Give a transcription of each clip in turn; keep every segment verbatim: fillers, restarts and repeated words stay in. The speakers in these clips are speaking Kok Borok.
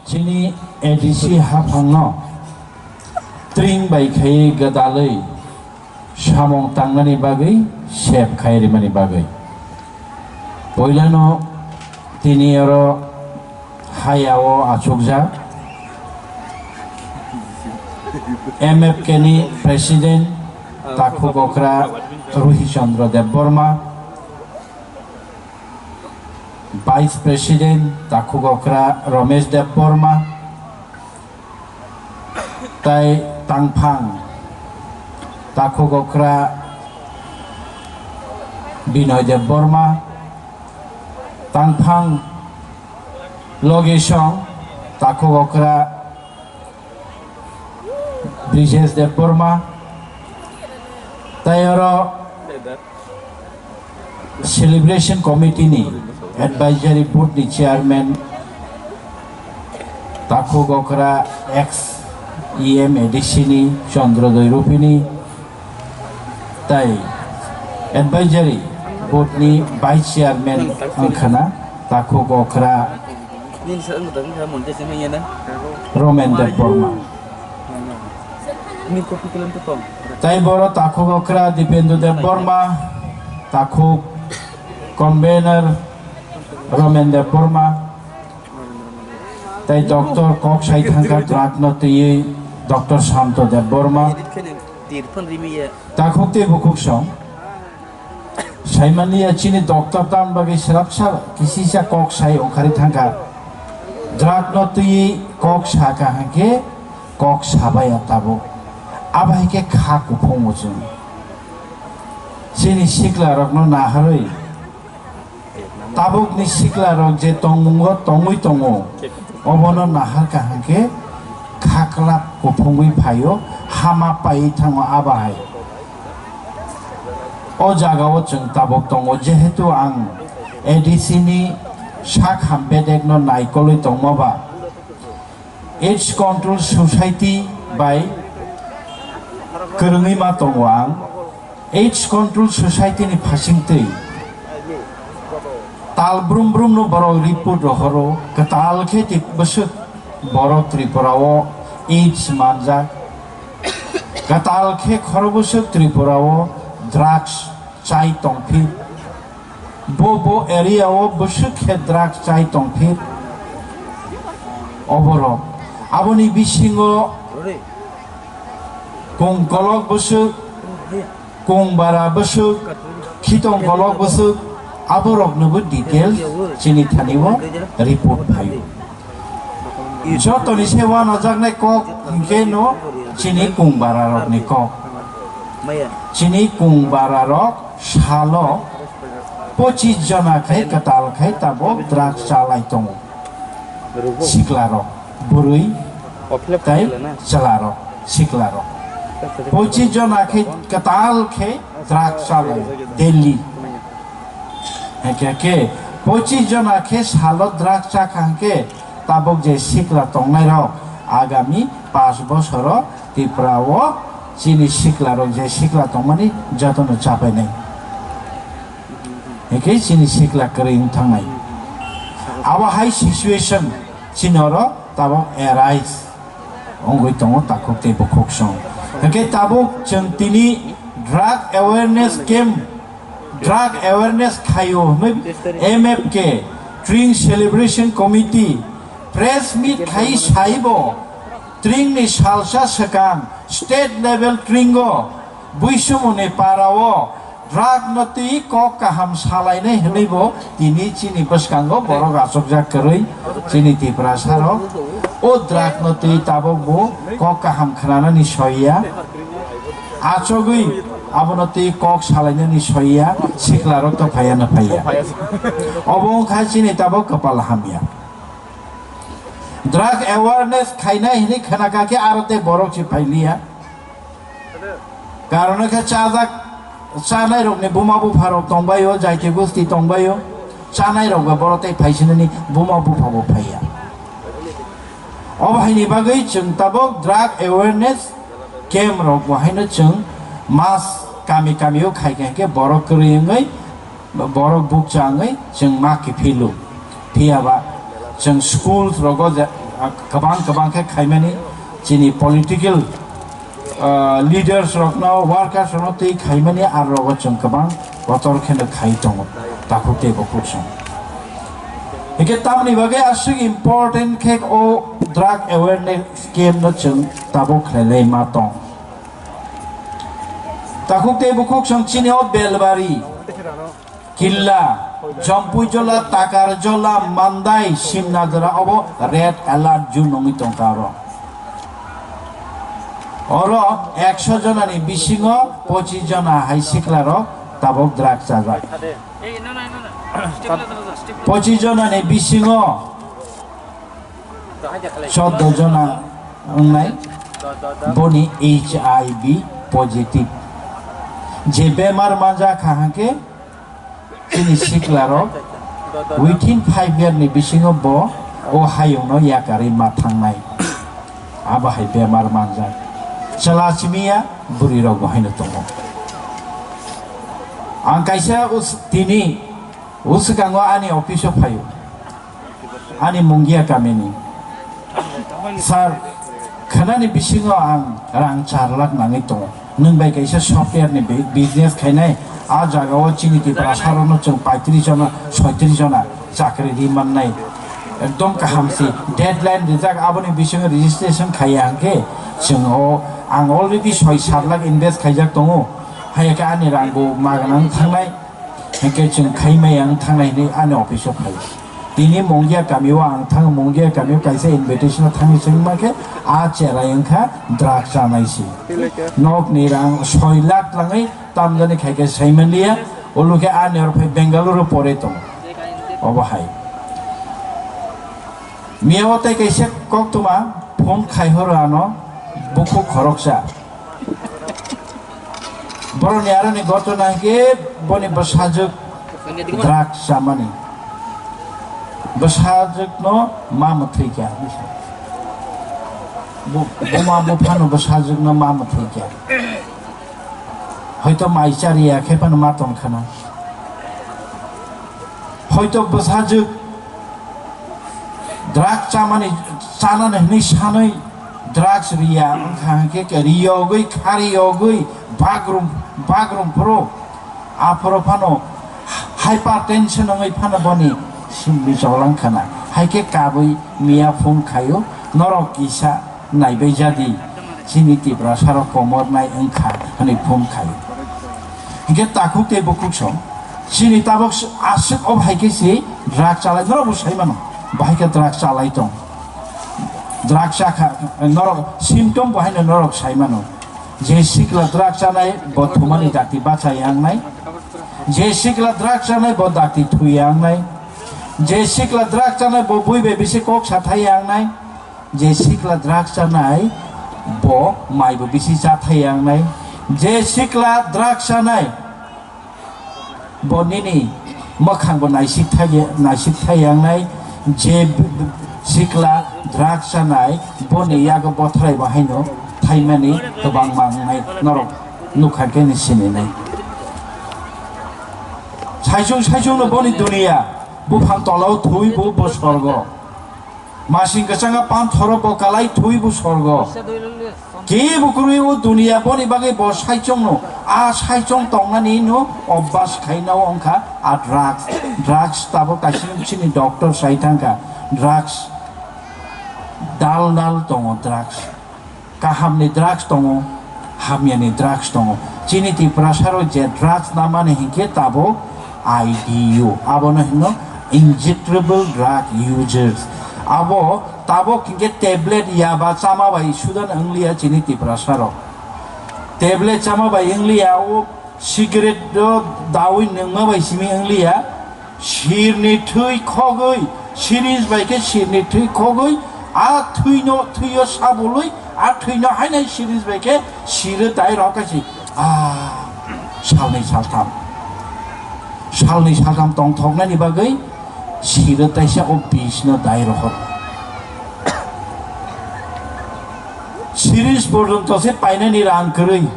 Chini A D C haphangno tring bai khaiwi gwdalwi samung tangnani bagwi sep khai rimani bagwi. Puilano tini oro hayao achukjak M F K ni President Takhuk Okra Ruhi Chandra Debbarma, Vice President Takhuk Okra Romesh Debbarma, tai tangphang Takhuk Okra Binoy Debbarma, tangphang logisong Takhuk Okra Brijesh Debbarma, tai oro Celebration Committee ni Advisory Board ni Chairman Takhuk Okra ex E M A D C ni Chandrodoi Rupini, tai Advisory Board ni Vice Chairman wngkhana Takhuk Okra Romen Debbarma. Tai boro Takhuk Okra Dipendu Debbarma, Takhuk Convener Romen Debbarma, tai Doctor kok sai thangkha drug no twiwi Doctor Santo Debbarma. Takhuk tei bukhuk song. Saimaniya chini doctor tam bagwi swrapsa kisisa kok sai ongkhari thangkha. Drug no twiwi kok sakha hwnkhe kok sabaya tabuk. Abo hai khe kha kuphungo chwng. Chini sikla rokno naharwi tabukni sikla rok je tongmungo tongwi tongo, obono naharkha hwnkhe khaklap kuphungwi phaio, hama paiwi thango abo hai. O jagao chwng tabuk tongo, jehetu ang A D C ni sak ham bedekno naikolwi tongma ba AIDS Control Society bai kwrwngwi ma tongo ang. AIDS Control Society ni phasingtwi tal brum brum no borok report rohoro, kwtal khe tei bwswk borok Tripura o AIDS manjak. Kwtal khe khorobwswk Tripura o drugs chai tongphi. Bo bo area o bwswk khe drugs chai tongphi. Oborok. Aboni bisingo kung kolok bwswk, kung bara bwswk, khitong kolok bwswk, aboroknobo details chini thani o report phaio. Jotoni se wanajaknai kok hinkhe no chini kung bara rokni kok. Chini kung bara rok salo pochis jona khai kwtal khai tabok drugs chalai tongo. Sikla rok, bwrwi tei chwla rok, sikla rok. Pochis jona khai kwtal khai drugs chalai daily. Hake ke pochis jona khe salo drugs chakha hwnkhe tabuk je sikla tongnai rok agami panch bosoro Tripura o chini sikla rok je sikla tongmani jotono chapainai. Hake chini sikla kwrwi wng thangnai. Abo hai situation chini oro tabuk arise. Wngwi tongo takhuk tei bukhuk song. Hwnkhe tabuk chwng tini drug awareness camp, drug awareness khaio hwnwi M F K Tring Celebration Committee press meet khai saibo Tring ni salsa swkang state level Tringo Buisumuni para o drug no twi kok kaham salainai hwnwi bo tini chini bwskango borok achukjak kwrwi chini Tiprasa rok. O drug no twi tabuk bo kok kaham khwnanani soiya. Achugwi abono twi kok salainani soiya, sikla rok to phaiya no phaiya. Obo wngkha chini tabuk kwpal hamya. Drug awareness khainai hwnwi khwnakha khe aro tei borok se phailiya. Karon khe chajak, chanai rokni buma bupha rok tongbaio, jaiti gusti tongbaio, chanai rok ba borok tei phaisinani buma bupha bo phaiya. Obo haini bagwi chwng tabuk drug awareness camp rok bo haino chwng mas kami kami o khai khe borok kwrwi wngwi borok bukcha wngwi chwng ma kiphiluk. Phiya ba Chwng schools rogo je, ah, kwbang kwbang khe khaimani, chini political, ah, leaders rokno, workers rokno twi khaimani, aro rogo chwng kwbang kotor kheno khai tongo, takhuk tei bukhuk song. Hingke tamni bagwi aswk important khe o drug awareness camp no chwng tabuk khlai lai ma tong. Takhuk tei bukhuk song chini o Belbari, Killa, Jampuijola, Takarjola, Mandai, Simnajora obo red alert zone wngwi tongkha oro. Oro ekso jonani bisingo pochis jona hai siklarok tabuk drug chajak. Pochis jonani bisingo choddo jona wngnai boni H I V positive. Je bemar manjakha hwnkhe chini siklarok within five year ni bisingo bo o hayungno yakarwi ma thangnai. Abo hai bemar manjak. Chwla simiya bwrwi rok bo haino tongo. Ang kaisa us-, tini uswkango ani office o phaio. Ani Mungia kamini. Sir, khwnani bisingo ang rang char lakh nangwi tongo. Nwng bai kaisa software ni bi-, business khainai, a jagao chini Tiprasa rokno chwng paitris jona, soitris jona chakri ri mannai. Ekdom kaham si deadline rijak, aboni bisingo registration khaiya hwnkhe chwng o, ang already soi sat lakh invest khaijak tongo. Haiya khe ani rang bo magana wng thangnai. Hingke chwng khaimai ang thangnai hinwi ani office o phai. Tini Mungia kamio ang thang, Mungia kamio kaisa invitation o thangwi chwng ma khe a cherai wngkha drug chanai si. Nok ni rang soi lakh langwi tamjani khai khe saimanliya, olo khe ani oro phai Bengaluru pore tongo. Obo hai. Miya o tei kaisa koktwma phone khai horo ano bukhuk khoroksa. Borokni aroni gotona hwnkhe boni bwsajwk drugs chamani. Bwsajwkno ma mwthwi kha. Bu-, buma buphano bwsajwkno ma mwthwi kha. Hoito mai chariya khe phano ma tong khana. Hoito bwsajwk drugs chamani, chanani hwnwi sanwi drugs riya wngkha hwnkhe ke riyogwi, khariyogwi, bagrum, bagrum phuru aphuru phano hypertension wngwi phano boni simni choklang khana. Hai khe kabui miya phone khaio, norok kisa naibai jadi, chini Tiprasa rok komor nai wngkha hwnwi phone khai. Hinkhe takhuk tei bukhuk song, chini tabok s-, aswk o hai khe se drug chalai, norok bo sai mano, bahai khe drug chalai tong. Drug chakha, norok symptom bo haino norok sai mano. Je sikla drug chanai bo thumani dakti bacha yangnai. Je sikla drug chanai bo dakti thui yangnai. Je sikla drug chanai bo bui bai bisi kok sa thai yangnai. Je sikla drugs chanai bo mai bo bisi cha thai yangnai. Je sikla drugs chanai bo nini mwkhang bo naisik thai, naisik thai yangnai. Je b-, b-, sikla drugs chanai boni yago bothrai bo haino thaimani kwbangma wngnai norok nukha khe ni sininai. Saichung saichung no boni duniya buphang tolao thwi bo, bo sorgo. Masing kwchangma panthoro bo kalai thwi bo sorgo. Kebo kwrwi o duniya boni bagwi bo saichung no. A saichung tongnani no obas khaina o wngkha a drugs. Drugs tabuk kaisa chini doctor sai thangkha. Drugs dal dal tongo drugs. Kahamni drugs tongo, hamyani drugs tongo. Chini Tiprasaro je drugs namani hinkhe tabuk I D U, abono hino injectable drug users. Abo tabuk hinkhe tablet yaba chama bai sudan wngliya chini Tiprasaro. Tablet chama bai wngliya, o cigarette o dawi nungma bai simi wngliya. Sirni thwi khogwi, syringe bai khe sirni thwi khogwi, a thwino, thwio sabului, a thwino hainai syringe bai khe siro dai rok khe si, ah, salnwi saltham. Salnwi saltham tongthoknani bagwi siro taisa o bisno dai rohor. Syringe porjonto se painani rang kwrwi.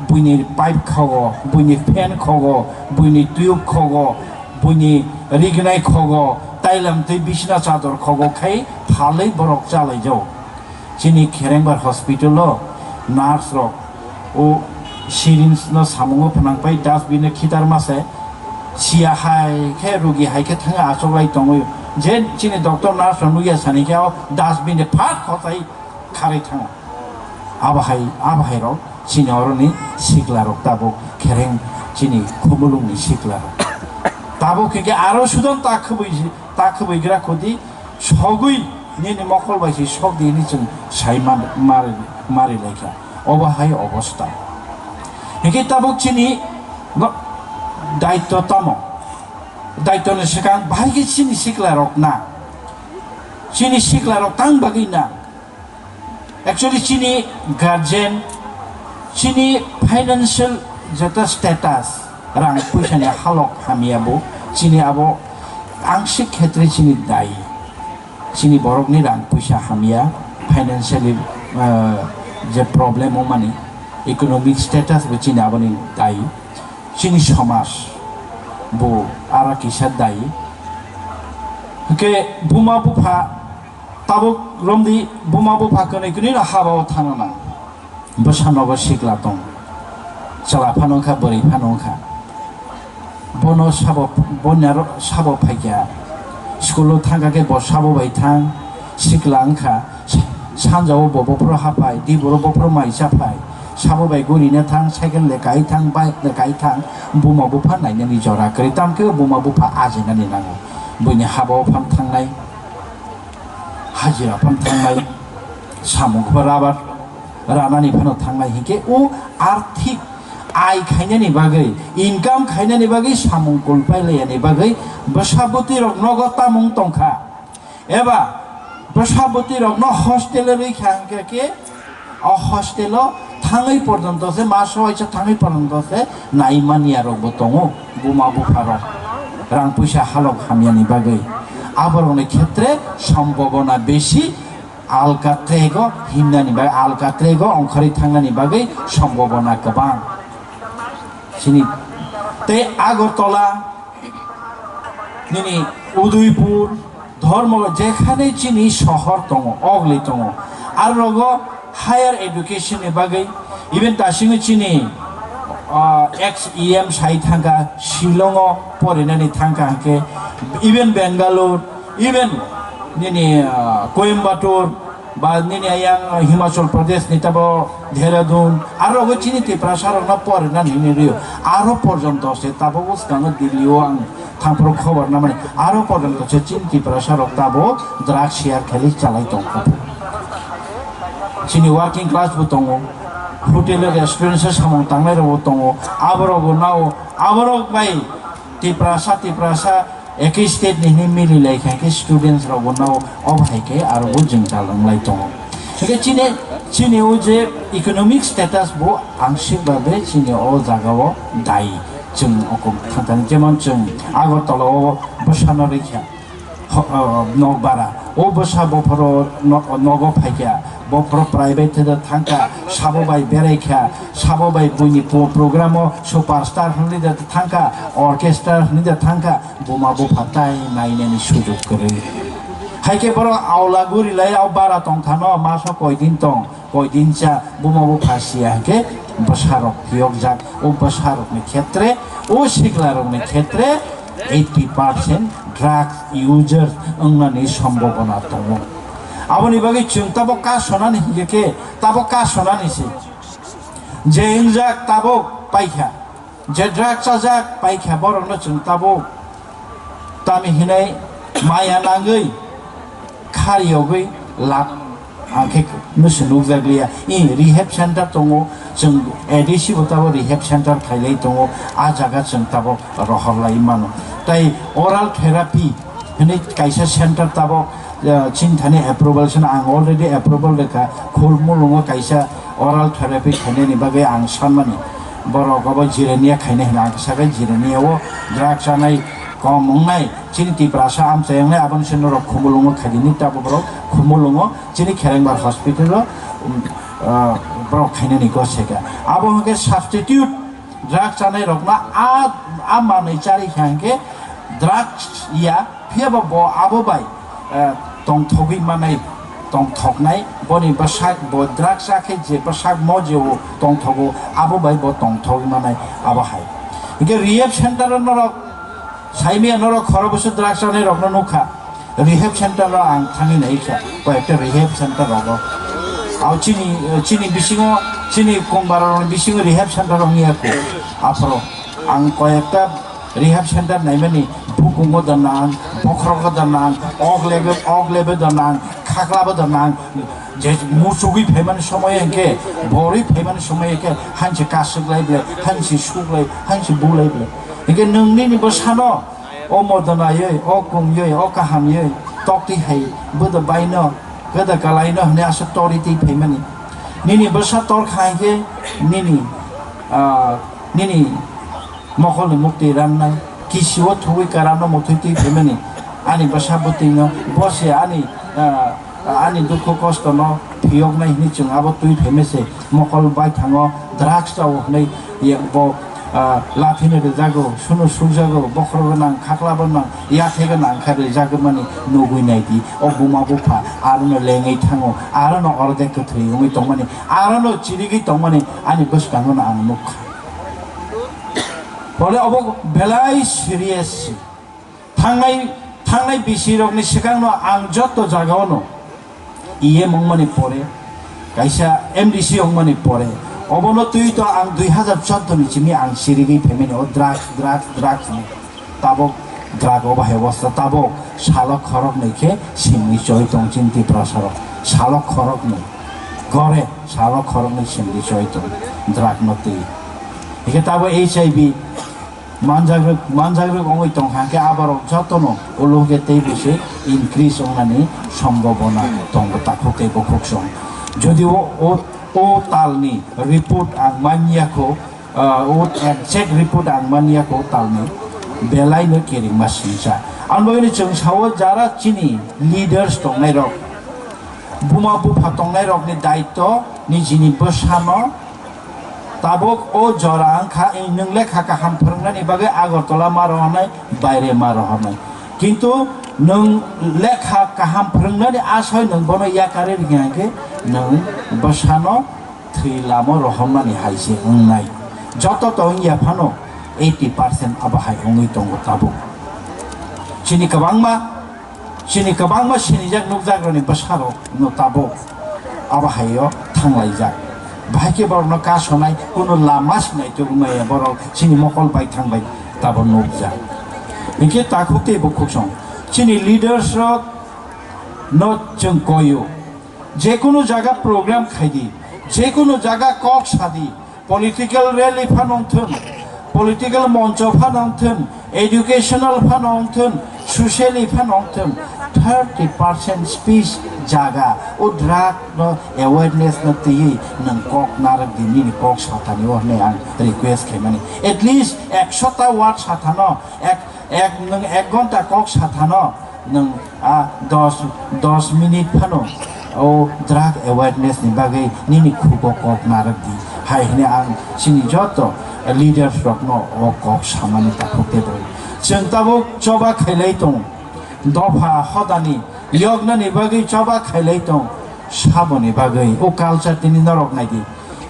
Buini pipe khogo, buini fan khogo, buini tube khogo, buini rignai khogo, Tailam twi bisna chador khogo khai phalwi borok chalaijao. Chini Kherengbar hospital o nurse rok o syringe no samungo phnangpai dustbin o khitar mase siya hai khe rugi hai khe thangwi achoklai tongwi. Je chini doctor nurse rok nukya sani khe o dustbin de phat khotai kharwi thango. Abo hai, abo hai rok chini oroni sikla rok tabuk Khereng chini Khumulung ni sikla rok. Tabuk khe aro sudon ta khwbwi, ta khwbwi gra khudi sogwi nini mokol bai se sok di hini chwng sai man-, mari, mari lai kha. Obo hai obostha. Hingke tabuk chini no daityo tamo? Daityo ni swkang bahai khe chini sikla rok na. Chini sikla rok tang bagwi na. Actually, chini guardian, chini financial jeta status, rang puisa ni halok hamya bo, chini abo angsik khetre chini dai. Chini borok ni rang puisa hamya, financially, ah, je problem o mani, economic status bo chini abo ni dai. Chini somaj bo ara kisa dai. Hingke buma bupha Tabuk romdi buma bupha kwnwi kwnwi no haba o thangna nang. Bwsa nogo sikla tong. Chwla phano wngkha, bwrwi phano wngkha. Bono sabo, bonya ro-, sabo phaikha. School o thangkha khe bo sabo bai thang. Sikla wngkha. Sa-, sanja o bo bophoro haphai, diboro bophoro mai chaphai. Sabo bai gurina thang, cycle de kai thang, bike de kai thang. Buma bupha nainani jora kwrwi. Tamkhe buma bupha ajinani nango. Buini haba o phan thangnai. Hajira phano thangnai, samung khe rubber ranani phano thangnai, hinkhe o arthik ai khainani bagwi, income khainani bagwi, samung kulpai laiyani bagwi bwsa bwtwi rok nogo tamung tongkha, eba bwsa bwtwi rokno hostel o rwikha, hinkhe khe o hostel o thangwi porjonto se, ma soaisa thangwi porjonto se nai manya rok bo tongo, buma bupha rok rang puisa halok hamyani bagwi. Aborokni khetre sombhabona besi, alka trego himnani bagwi, alka trego ongkhorwi thangnani bagwi sombhabona kwbang. Chini tei Agartala, nini Udaipur, Dharmanagar, jekhane chini sohor tongo, ogli tongo, aro rogo higher education ni bagwi, even dasingo chini, ah, ex E M sai thangkha, Shillong o porinani thangkha, hwnkhe even Bangalore, even nini, ah, Coimbatore, ba nini ayang Himachal Pradesh ni tabo Dehradun, aro bo chini Tiprasa rok no porina nini rio. Aro porjonto se tabo bwskango Delhi o ang thangphuru khobor namani. Aro porjonto se chini Tiprasa rok tabo drugs share kheli chalai tongkha. Chini working class bo tongo, hotel restaurant se samung tangnai rok bo tongo. Aborok bo nao, aborok bai Tiprasa, Tiprasa, Eki state ni hini mili lai kha khe students rok bo no obo hai khe aro bo jwngjal wng lai tongo. Hingkhe chini, chini o je economic status bo angsik babe chini o jaga o dai. Chwng oko thang thang jemon chwng Agartala o bwsano rikha, ho-, o, nok bara. O bwsa bophoro no-, nogo phaikha, bophoro private theda thangkha, sabo bai beraikha, sabo bai buini po-, program o superstar hwnwi da thangkha, orchestra hwnwi da thangkha. Buma bupha tai nainani sujok kwrwi. Hai khe borok aula guri lai o bara tong thano, maso koi din tong, koi din cha, buma bupha siya hwnkhe bwsarok phiyokjak. O bwsarokni khetre, o siklarokni khetre eighty percent drugs users wngnani sombhabona tongo. Aboni bagwi chwng tabok ka sonani hinkhe khe, tabok ka sonani se. Je wngjak tabok paikha. Je drug chajak paikha borokno chwng tabuk tami hinai maya nangwi khariyogwi lak, ang khe nusu nukjakliya. I rehab center tongo, chwng A D C bo tabuk rehab center khailai tongo, a jaga chwng tabuk rohorlai mano. Tai oral therapy hinwi kaisa center tabuk, eh, chini thani approval sano ang already approval rwkha, Khulmulungo kaisa oral therapy khainani bagwi ang sanmani, borok obo jirania khainai hwnwi ang sakha, jirania o drug chanai kom wngnai, chini Tiprasa amchai wngnai, aboni se norok Khumulungo khaidini, tabuk borok Khumulungo chini Kherengbar hospital o, um, ah, borok khainani goseka. Abo hwnkhe substitute drug chanai rokno a, a manwi charwi kha hwnkhe drugs ya Phiya ba bo abo bai, eh, tongthogwi manai, tongthoknai, boni bwsak bo drugs cha khe je bwsak mo je o tongthogo, abo bai bo tongthogwi manai abo hai. Hingke rehab center o norok, saimia norok khoro bwswk drugs chanai rokno nukha. Rehab center o ang thangwi naikha, koyekta rehab center rogo. Ao chini, chini bisingo, chini Kongbararokni bisingo rehab center wngya kho. Aphoro ang koyekta rehab center naimani bukungo donnang, bokhorogo donnang, og lebe, og lebe donnang, khaklabo donnang. Je muchugwi phaimani somoy hwnkhe, borwi phaimani somoy hwnkhe, hansi kasuk lai ble, hansi suk lai, hansi bu lai ble. Hwnkhe nwng nini bwsano, o modonayoi, o kungoi, o kahamyoi, tokti hai, bwdw baino, kwda kalaino hwnwi aswk tori twi phaimani. Nini bwsa tor kha hinkhe nini, ah, nini mokolni mukti ramnai, kisio thuwi karano muthwi twi phaimani. Ani bwsa bwtwino, bo se ani, ah, ani dukhu kostono phiyoknai hwnwi chwng abo twi phaimase. Mokol baithango drugs chao hwnwi ye bo, ah, laphino rwjago, suno sukjago, bokhorok gwnang, khakla gwnang, yathai gwnang kha rwjagmani nugwi naidi. O buma bupha arono lengwi thango, arono ordek kwthwi wngwi tongmani, arono chirigwi tongmani ani bwskango no ang nukha. Bole obo belai serious. Thangnai, thangnai bisi rokni swkangno ang joto jagao no E M wngmani pore, kaisa M D C wngmani pore, obono twi to ang dui hazar chordo ni simi ang sirigwi phaimani o drugs, drugs, drugs ni. Tabok drug o bahai obostha, tabok salo khoroknwi khe simi choi tong chini Tiprasa rok. Salo khoroknwi gore, salo khoroknwi simi choi tong drug no twi. Hingke tabok H I V manjagrwk, manjagrwk wngwi tong kha, hwnkhe aborok jotono ulo hwnkhe teibo se increase wngnani sombhabona tongo takhuk tei bukhuk song. Jodi o, o, o talni report ang manya kho, ah, o exact report ang manya kho o talni, belaino keringma singsa. Ang bagwino chwng sao jara chini leaders tongnairok, buma bupha tongnairokni daityo nijini bwsano Tabuk o jora wngkha, nwng lekha kaham phwrwngnani bagwi Agartala ma rohornai, baire ma rohornai. Kintu nwng lekha kaham phwrwngnani asoi nwng bono yakarwi rwkha hwnkhe nwng bwsano thwi lama rohornani hai se wngnai. Joto to wngya phano eighty percent abo hai wngwi tongo tabuk. Chini kwbangma Chini kwbangma sinijak nukjakrokni bwsarok no tabuk abo hai-o thanglaijak. Bahai khe borokno kasonai kunu lama sinai tubumaya borok chini mokol bai thangbai tabuk nukjak. Hinkhe takhuk tei bukhuk song chini leaders rok no chwng koio. Jekunu jaga program khaidi, jekunu jaga kok sadi, political rally phano wngthun, political moncho phano wngthun, educational phano wngthun, socially phano wngthun, thirty percent speech jaga o drug no awareness no twiwi nwng kok narwk di, nini kok sathani o hwnwi ang request khaimani. At least ekshota word sathano, ek, ek, nwng ek ghonta kok sathano, nwng a dos, dos minute phano o drug awareness ni bagwi nini khugo kok narwk di hai hwnwi ang chini joto leaders rokno o kok samani takhuk tei bai. Chwng tabuk choba khailai tong, dopha hodani yoknani bagwi choba khailai tong, saboni bagwi o culture tini norok naidi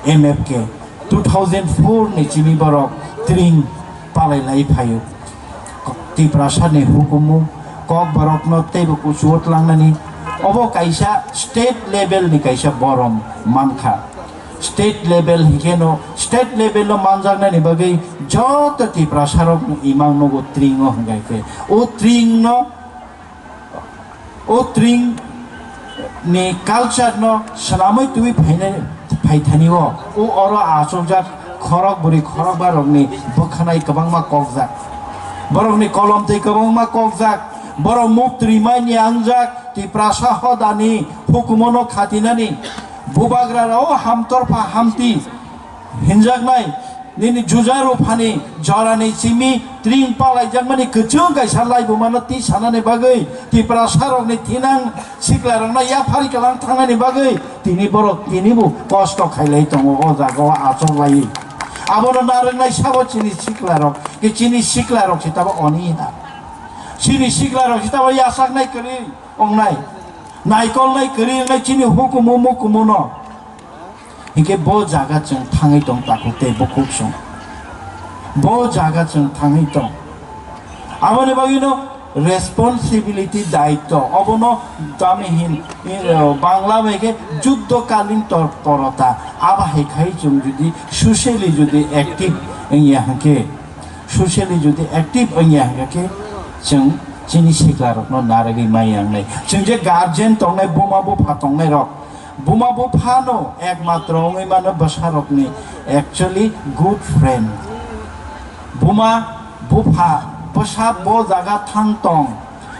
M F K two thousand four ni chini borok tring palai lai phaio. Tiprasa ni hukumu kok borokno teibo kuchuo tlangnani obo kaisa state level ni kaisa borom mankha. State level hinkhe no state level no manjaknani bagwi joto Tiprasa rok imang nogo tring o hwnkhe o tring no O tring ni culture no swnamwi twi phainai, phaithani o, o oro achukjak khorok bwrwi khorok ba rokni bwkhanai kwbangma kokjak. Borokni kolom twi kwbangma kokjak, borok muktwrwi mani angjak, Tiprasa hodani hukumono khatinani bubagra rao hamtorpha hamti hinjaknai. Nini juja ruphani jorani simi tring palaijakmani kwchwng kaisa laibumano twi sanani bagwi, Tiprasarokni thinang siklarokno yaphari kwlang thangnani bagwi tini borok tinibo kosto khailai tongo o jagao achoklaiwi. Abono narwknai sabo chini siklarok, khe chini siklarok se tabo oni ha. Chini sikla rok sitabo yasaknai kwrwi wngnai, naikolnai kwrwi wngnai chini hukumu mukumu no. Hinkhe bo jaga chwng thangwi tong takhuk tei bukhuk song. Bo jaga chwng thangwi tong. Aboni bagwino responsibility, daitto, obono tami hin, eh, Bangla bai khe juddokalin torporota. Abo hai khai chwng jodi socially jodi active wngya hinkhe, socially jodi active wngya hinkhe chwng chini sikla rokno narwgwi maya wngnai. Chwng je guardian tongnai, buma bupha tongnai rok, buma buphano ekmatro wngwi mano bwsarokni actually good friend. Buma bupha bwsa bo jaga thang tong,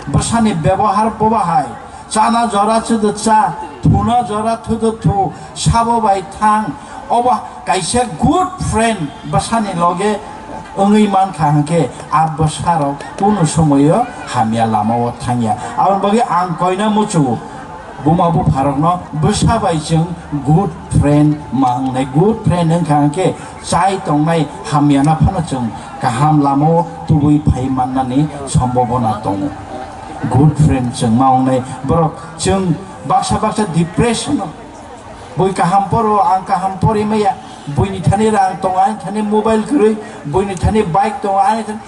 bwsani bebohar bo bahai, chana jora thudu cha, thuna jora thudu thu, sabo bai thang, obo kaisa good friend bwsani loge wngwi mankha hinkhe a bwsarok kunu somoio hamya lamao thangya. Aboni bagwi ang koina muchungo. Buma bupharokno bwsa bai chwng good friend ma wngnai. Good friend wngkha hwnkhe chai tongnai hamyana phano chwng kaham lamao tubui phai mannani sombobona tongo. Good friend chwng ma wngnai borok chwng baksa baksa depression o, bui kaham poro, ang kaham pori maya, buini thani rang tongo, ani thani mobile kwrwi, buini thani bike tongo, ani thani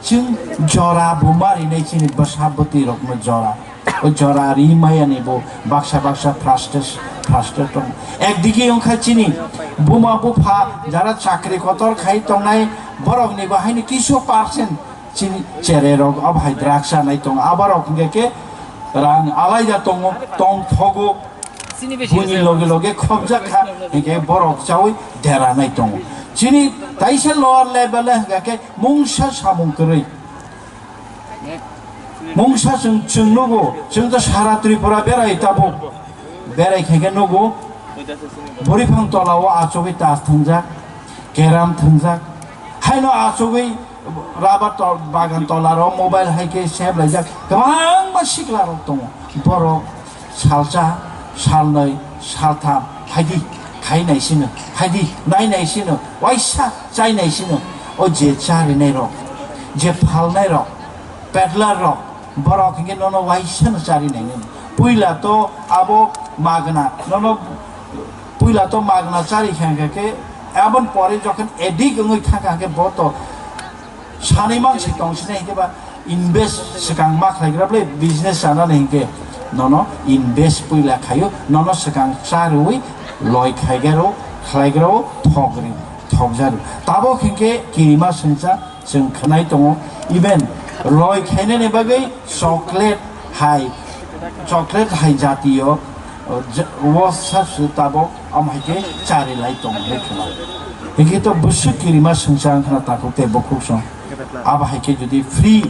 Chwng jora buma rinai chini bwsa bwtwi rokno jora. O jora ri maya ni bo baksa baksa frustrate, frustrate tong. Ekdigi wngkha chini buma bupha jara chakri kotor khai tongnai borok ni bo haini kisu percent chini cherai rok abo hai drugs chanai tong. Abo rok hingke ke rang alaida tongo, tong thogo. Buini loge loge khobjak kha, hingke borok chaui deranai tongo. Chini taisa lower level hingka khe mungsa samung kwrwi. Mungsa chwng, chwng nugo, chwng to sara Tripura berai tabuk. Berai khe khe nugo, boriphang tola o achugwi tas thwngjak, keram thwngjak. Haino achugwi Rubber to-, bagan tola rok mobile hai khe sep laijak kwbangma sikla rok tongo. Borok salsa, salnwi, saltham, phaidi, khainai sino, phaidi, nainai sino, waisa chainai sino. O je charinai rok, je phalnai rok, peddler rok, borok hingke nono waisa no charinai nini. Puila to abo magna, nono puila to magna chari kha hingka khe, aboni pore jokhon addict wngwi thangkha hingke bo to Sanwi mang se tong sini hingke ba invest swkang ma khlaigra ble business chanani hingke nono invest puila khaio, nono swkang cha rwui loi khaigaro, khlaigrao thogri, thokjaru. Tabok hingke kirima sengcha chwng khwnai tongo, even loi khainani bagwi chocolate hai, chocolate hai jatiyo, o, ja-, o sa se tabok, am hai khe chari lai tong le khna. Hingke to bwswk kirima swngchar wng khna takhuk tei bukhuk song. Abo hai khe jodi free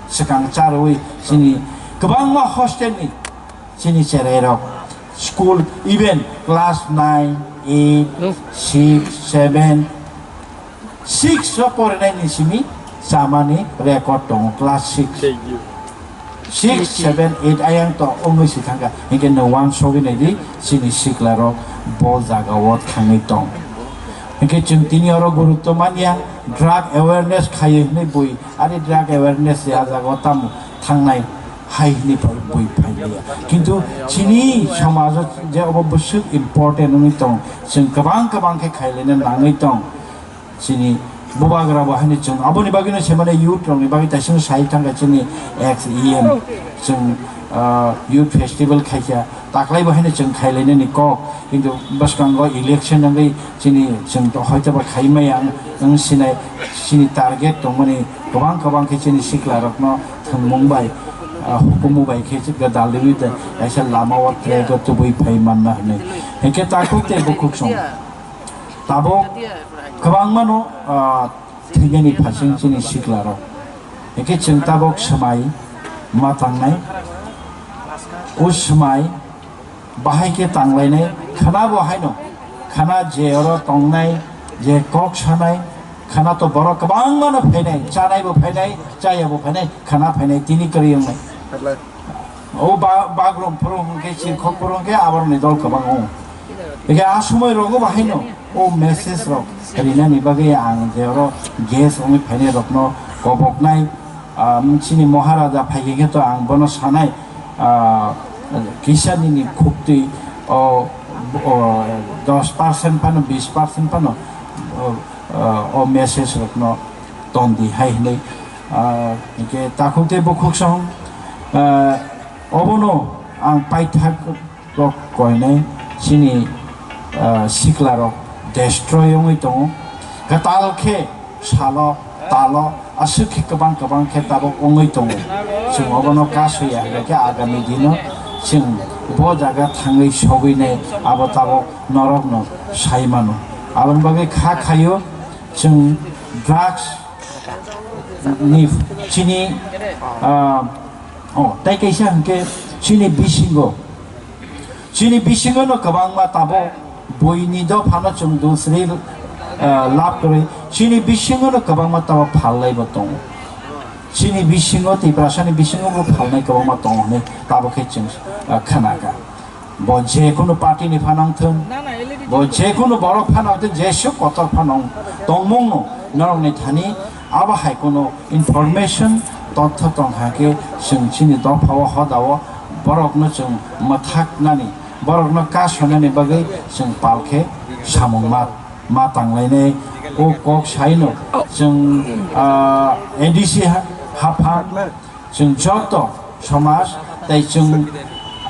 swkang charwi chini kwbangma hostel ni chini cherai rok school, even class nine, eight, six, seven, Six o porinai ni simi chamani record tongo, class six. Six, seven, eight ayang to ongwi si thangkha. Hinkhe no wansogwi naidi chini sikla rok bo jaga o thangwi tong. Hinkhe chwng tini oro gurutto manya, drug awareness khayo hinwi bui, ari drug awareness ya jaga o tamo thangnai hai hinwi bui phailiya. Kintu chini somajo je obo bwswk important wngwi tong, chwng kwbang kwbang khe khailaina nangwi tong. Chini bubagra bo haino chwng aboni bagwino se mane youth rokni bagwi taisano sai thangkha chini ex E M chwng, ah, youth festival khaikha taklai bo haino chwng khailainani kok, kintu bwskango election wngwi chini chwng to hoito ba khai maya wng, wng sinai chini target tongmani kwbang kwbang khe chini sikla rokno thwngmung bai, ah, hukumu bai khe chwng dal rwui kaisa lama o track o tubui phai manna hinwi hinkhe takhuk tei bukhuk song. Tabok kwbangmano, ah, thwinani phasing chini siklarok. Hinkhe chwng tabok swmai ma tangnai. O swmai bahai khe tanglainai. Khana bo haino. Khana je oro tongnai, je kok sanai. Khana to borok kwbangmano phainai. Chanai bo phainai, chaya bo phainai, khana phainai, tini kwrwi wngnai. O ba-, bagrum phuru hwnkhe, chirkhok phuru hwnkhe, aborokni dol kwbang o. Eke a somoi rogo bahaino o message rok rinani bagwi ang je oro guest wngwi phainai rokno koboknai, Ah, chini Maharaja phaikhe khe to ang bono sanai, ah, kisa nini khuktwi o, o dos percent phano, bis percent phano, o, o message rokno tondi hai hinwi, ah, hinkhe takhuk tei bukhuk song, ah, obono ang paithak rok koinai chini, ah, sikla rok destroy wngwi tongo. Kwtal khe salo, talo, aswk khe kwbang kwbang khe tabuk wngwi tongo. Chwng obono kasu ya hwnkhe agami dino chwng bo jaga thangwi sogwi nai abo tabuk norokno sai mano. Aboni bagwi kha khaio chwng drugs ni chini, ah, oh, tei kaisa hwnkhe chini bisingo Chini bisingo no kwbangma tabuk buini dophano chwng dusri, eh, lab kwrwi. Chini bisingo no kwbangma tabuk phalnai bo tongo. Chini bisingo, Tiprasani bisingo bo phalnai kwbangma tongo hinwi tabuk khe chwng, eh, khna kha. Bo je kunu party ni phano wng thung, bo je kunu borok phano wng thung, jesuk kotor phano wng tongmung no norok ni thani abo hai kunu information, totho tong kha khe chwng chini dopha o hoda o borokno chwng mwthaknani, borokno kasonani bagwi chwng pal khe samung ma, ma tanglainai. O kok saino chwng, ah, A D C ha-, haphang, chwng joto somaj tei chwng,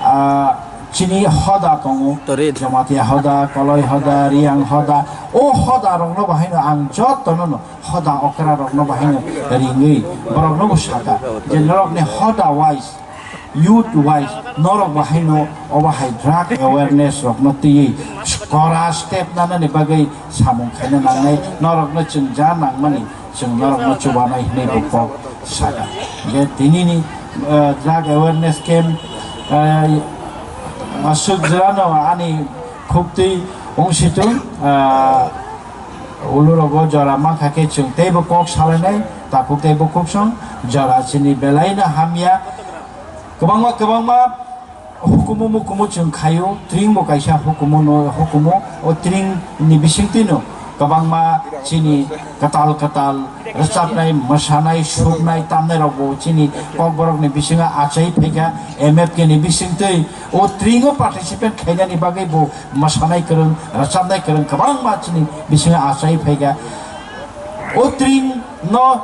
ah, chini hoda tongo, Jamatia hoda, Koloi hoda, Riang hoda, o hoda rokno bahaino ang jotono no hoda okra rokno bahaino ringwi borokno bo saka je norokni hoda wise, youth wise norok bahaino obo hai drug awareness rokno twiwi kora step nanani bagwi samung khaina nangnai, norokno chwng ja nangmani chwng norokno chubanai hinwi bo kok saka. Je tinini, eh, drug awareness camp, eh, aswk jora no ani khuktwi wngsitung, eh, Ulurogo jora mankha khe chwng teibo kok salainai, takhuk tei bukhuk song jora chini belai no hamya. Kwbangma kwbangma hukumu mukumu chwng khaio, tring bo kaisa hukumu no, hukumu o tring ni bisingtwi no kwbangma chini kwtal kwtal rwchapnai, mwsanai, suknai, tamnai rok bo chini Kokborok ni bisingo achai phaikha, M F K ni bisingtwi o tring o participate khainani bagwi bo mwsanai kwrwng, rwchapnai kwrwng kwbangma chini bisingo achai phaikha. O tring no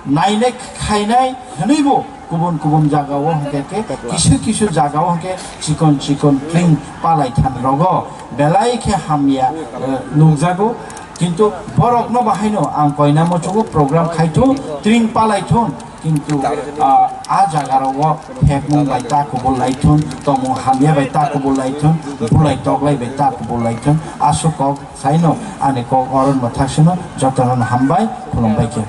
nainai khainai hwnwi bo kubun kubun jaga o hwnkhe khe kisu kisu jaga o hwnkhe chikon chikon tring palai than rogo belai khe hamya, eh, nukjago. Kintu borok no bahaino ang koina muchugo program khaithung, tring palai thung. Kintu, ah, a jaga rogo phekmung bai ta kubul lai thun, tongmung hamya bai ta kubul lai thun, bulai toklai bai ta kubul lai thun, aswk kok saino ani kok oron mwthak sino jotono hambai khulumbai khe.